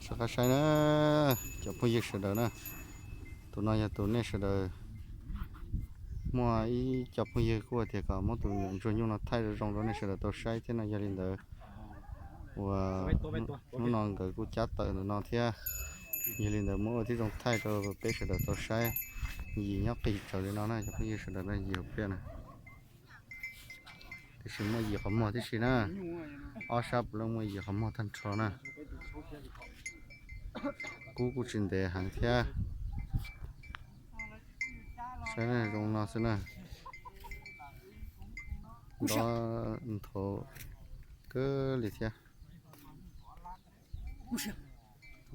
Sawv qab saib na, cov phooj ywg sawv daws na, tus no yog tus nej sawv daws, muaj ib co phooj ywg kuj tias kom muab tus nyuam ntsuag nyuj no thaij zoo zoo rau nej sawv daws tau saib thiab no. Yog li ntawd uas hnub no nkawd kuj cab tawm ntawm no thiab, yog li ntawd muab ua tib zoo thaij rau peb sawv daws tau saib. Yim nyob qis tsawv li no na cov phooj ywg sawv daws na, yim hauv pliaj na. Tiam sis muaj yim qhov muag tib si na, ob sab puav leej muaj yim qhov muag tag nrho na. Kub kuj tsis ntev heev thiab. Saib zoo no xwb na. Nrov nthuav kawg li thiab. Tus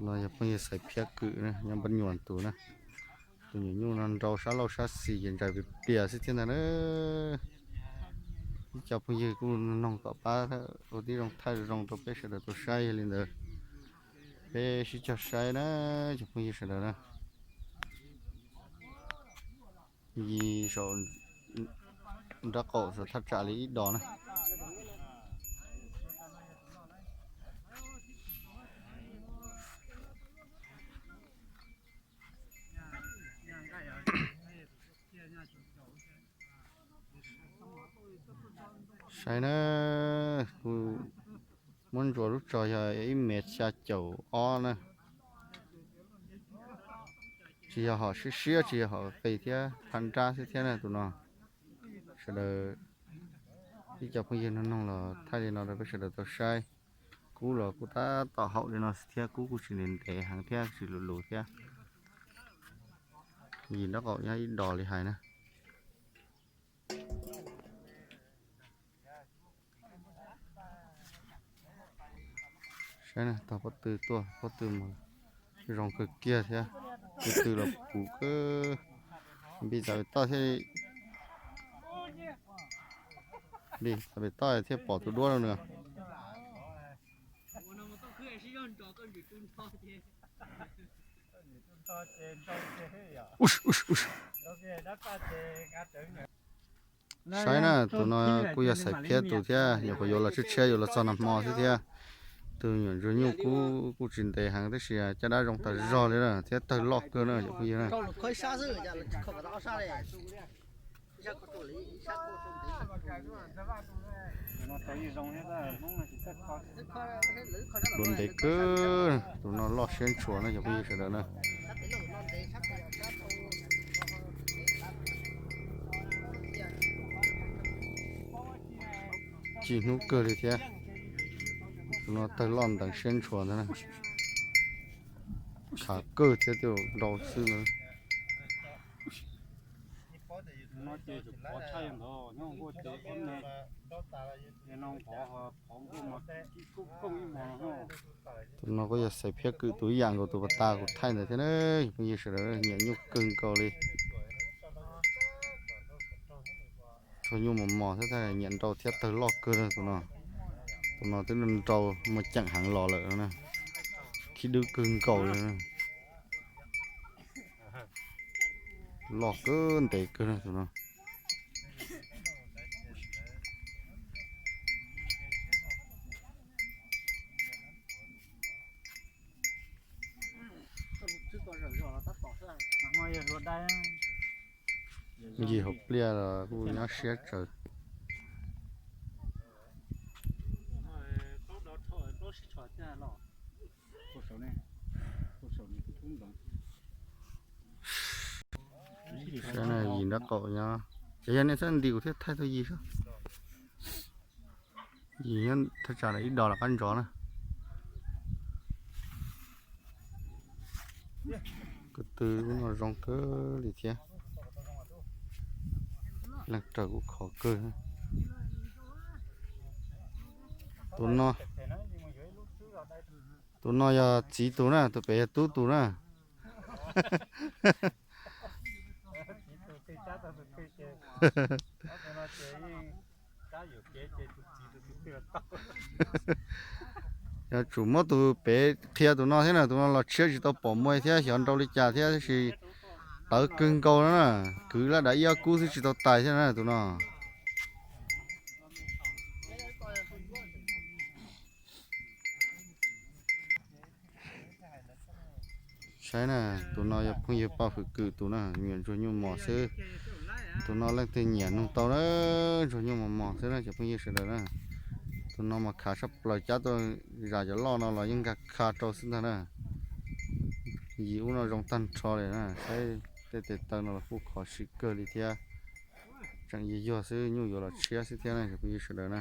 no yog phooj ywg Xaiv Phiab Kwm na, nyob Npab Nyuam tus na. Tus nyuam nyuj no nrau sab laug sab xis ces ntsais plias plias xwb thiab ntag na. Ib co phooj ywg kuj noog kom pab ua tib zoo thaij zoo rau peb sawv daws tau saib, yog li ntawd peb sib cog saib na cov phooj ywg sawv daws na. Yim saum nraub qaum saum thaj tsam li ib dos na. Saib na, kuv muab ntsuas lub tsog yog ib mev xya caum ob na. Tsis yog hom siab siab, tsis yog hom qis thiab, phab nrab xwb thiab na tus no. Sawv daws ib co phooj ywg noog noog los thaij li no rau peb sawv daws tau saib. Kub los kuj tab tom haum li no xwb thiab, kub kuj tsis ntev ntev heev thiab, tsis lus lus thiab. Yim nraub qaum nyob ib dos li hais na. Saib na, tog pob tw tuaj, pob tw mus zoo kawg kiag thiab. Pob tw los puv kawg. Npij txav pem toj thiab. Npij txav pem toj thiaj pom tus duab rau nws. Saib na, tus no kuj yog Xaiv Phiab tus thiab, nyuam qhuav yuav los tshiab tshiab yuav los txog nag hmo xwb thiab. Tus nyuam ntsuag nyuj kub kuj tsis ntev heev tab sis caj dab zoo tas zog li na thiab tawg loj kawg na cov phooj ywg na. Dua ntev kawg, tus no loj siab ntshua na cov phooj ywg sawv daws na. Ci hnub kawg li thiab. Tus no tawg loj nteev siab ntshua ntag na. Khav kawg thiab, nrau xwb na. Tus no kuj yog Xaiv Phiab Kwm tus ib yam nkaus tus pas tas kuv thaij ntawd thiab na. Phooj ywg sawv daws, nyiam nyuj kawg nkaus li. Tshuav nyuj mos mos thiab, nyiam nrau thiab tawg loj kawg tus no. Tus no twb nrau muaj ceem heev los lawm na. Khib dwb kawg nkaus li. Loj kawg ntev kawg na tus no. Ncig hauv pliaj los kuj nyob siab tsawv. Saib na, yim nraub qaum nyob, ces yog nej txhob nti kuv thiab thaij tau yim saib. Yim nyob thaj tsam ib dos los qab ntsos na. Ko tw lub no zoo kawg li thiab. Leej raws kuj khov kawg. Tus no, tus no yog txiv tus na, tus pem yog tub tus na. Yog tsum muab tus pem qhia tus no thiab na, tus no los tshiab tsis tau pom muaj thiab xyov nrau li cas thiab, tab sis tawv kawg nkaus no na, kwv laj dav ib ob kub xwb tsis tau tais thiab na tus no. Saib na, tus no yog phooj ywg Paj Hwm Kwm tus na, me nyuam ntsuag nyuj mos xwb. Tus no leej twg nyiam nug tau na, ntsuag nyuj mos mos xwb na cov phooj ywg sawv daws na. Tus no mas khav tshaj plaws, cab tuaj zam cov loj no los yeej nkag kha rau xwb ntag na. Yim ub no zoo tag nrho li na, saib tej tes taw no los kuj khov siv kawg li thiab. Tseem yuag yuag xwb, nyuj yuav los tshiab xwb thiab na cov phooj ywg sawv daws na.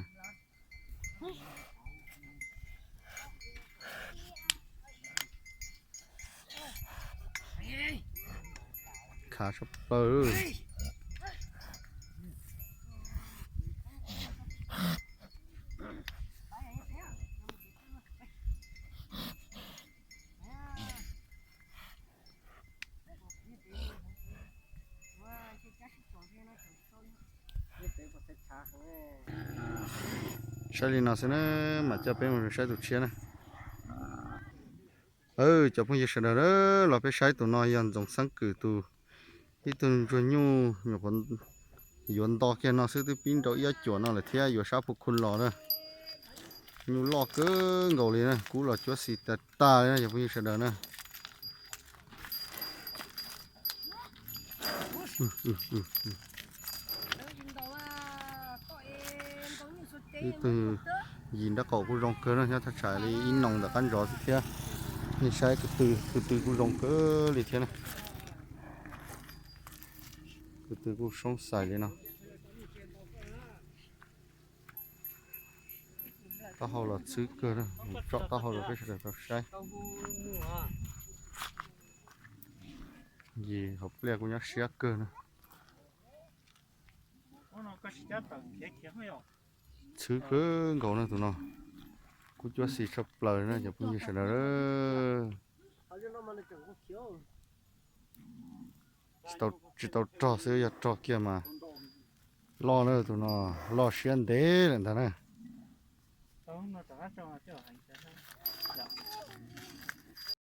Khav tshaj plaws. Saib li no xwb na, mam coj peb mus saib tus tshiab na. Cov phooj ywg sawv daws, los peb saib tus no yog Ntxoov Xeeb Kwm tus, ib tug ntsuag nyuj nyuam qhuav yuav nto kiag no xwb twb pib nrau ib ob cuam no lawm thiab, yuav sab phu khu los na. Nyuj loj kawg nkaus li na, kub los cuab xis tag tag li na cov phooj ywg sawv daws na. Ib tug yim nraub qaum kuj zoo kawg na, nyob thaj tsam li ib noo ntawm qab ntsos xwb thiab. Nej saib tus tw kuj zoo kawg li thiab na. Tus tw kuj soob xais li no. Taub hau los txhwb kawg na, tsom taub hau rau peb sawv daws tau saib. Yim hauv pliaj kuj nyob siab kawg na. Txhwb kawg nkaus na tus no. Kub cuab xis tshaj plaws na cov phooj ywg sawv daws. Tsis tau rog xwb, yog rog kiag mas loj na, tus no loj siab ntev lawm ntag na.